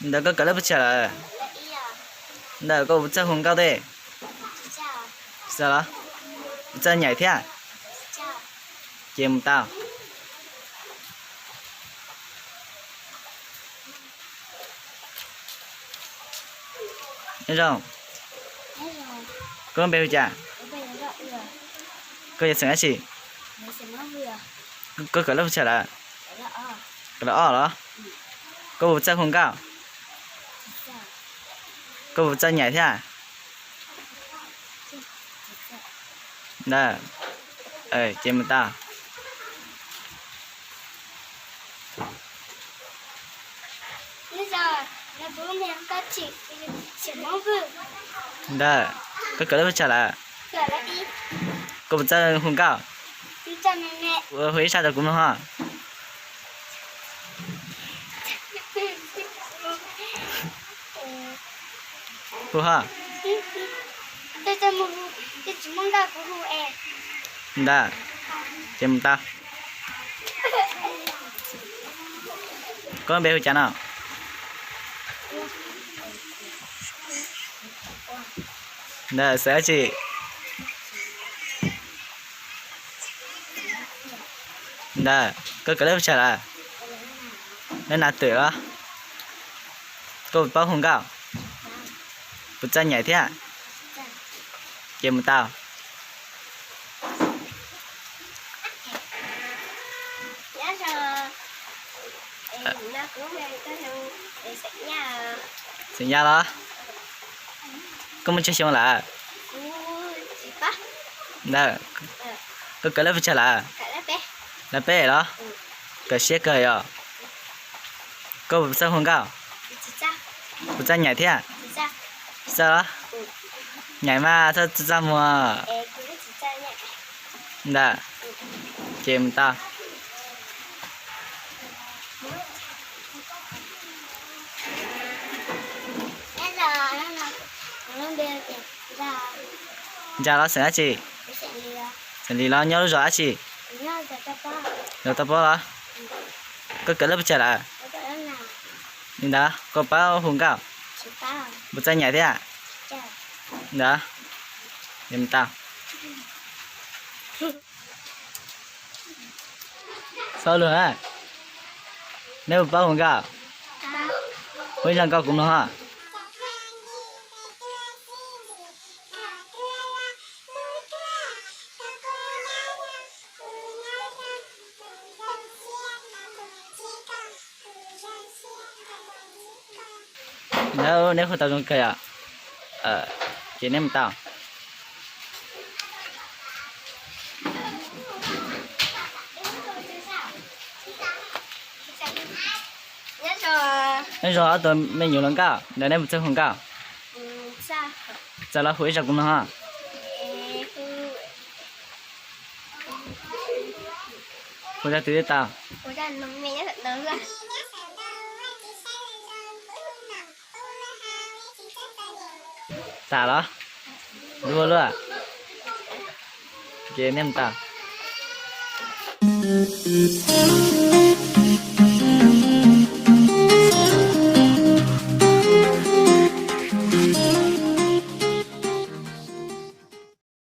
Ntawd koj kawm lab pes tsawg lawm? Ntawd koj puas txawj hu nkauj tej? Txawj los? Txawj nyaim thiab? Ces mus tau. Nyob zoo. Koj lub npe hu cas? Koj yog xeem dab tsi? Koj kawm lab pes tsawg lawm? Kawm lab ob los? Koj puas txawj hu nkauj? Koj puas txawj nyaim thiab? Ntawd, ces mus tau. Ntawd, koj kawm lab pes tsawg lawm? Koj puas txawj hu nkauj? Hu ib zaj rau kuv mloog ho. Hu ho. Ntawd, ces mus tau. Koj npe hu cas no? Ntawd, xeem dab tsi? Ntawd, koj kawm lab pes tsawg lawm? Lab nas twm los? Koj puas paub hu nkauj? Puas txawj nyaim thiab? Ces mus tau. Xeem Yaj los? Koj muaj tsawg xyoo lawm? Ntawd, koj kawm lab pes tsawg lawm? Lab peb los? Kawm siab kawg yom. Koj puas txawj hu nkauj? Puas txawj nyaim thiab? Txawj los? Nyaim mas txhob txaj muag. Ntawd, ces mus tau. Ntsa los xeem dab tsi? Xeem Lis los nyob lub zos dab tsi? Zos Toj Pob los? Koj kawm lab pes tsawg lawm? Li ntawd koj paub hu nkauj? Puas txawj nyaim thiab? Ntawd, mus tau. Xaus lug na. Neb puas paub hu nkauj? Hu ib zaj nkauj kuv mloog ho. Neb hu tau zoo kawg yom. Ces neb mus tau. Nyob zoo ob tug me nyuam hluas nkauj, ntawm neb puas txawj hu nkauj? Txawj los hu ib zaj kuv mloog ho. Hu zaj twg tau? Tas los? Luag luaj. Ces neb mus tau.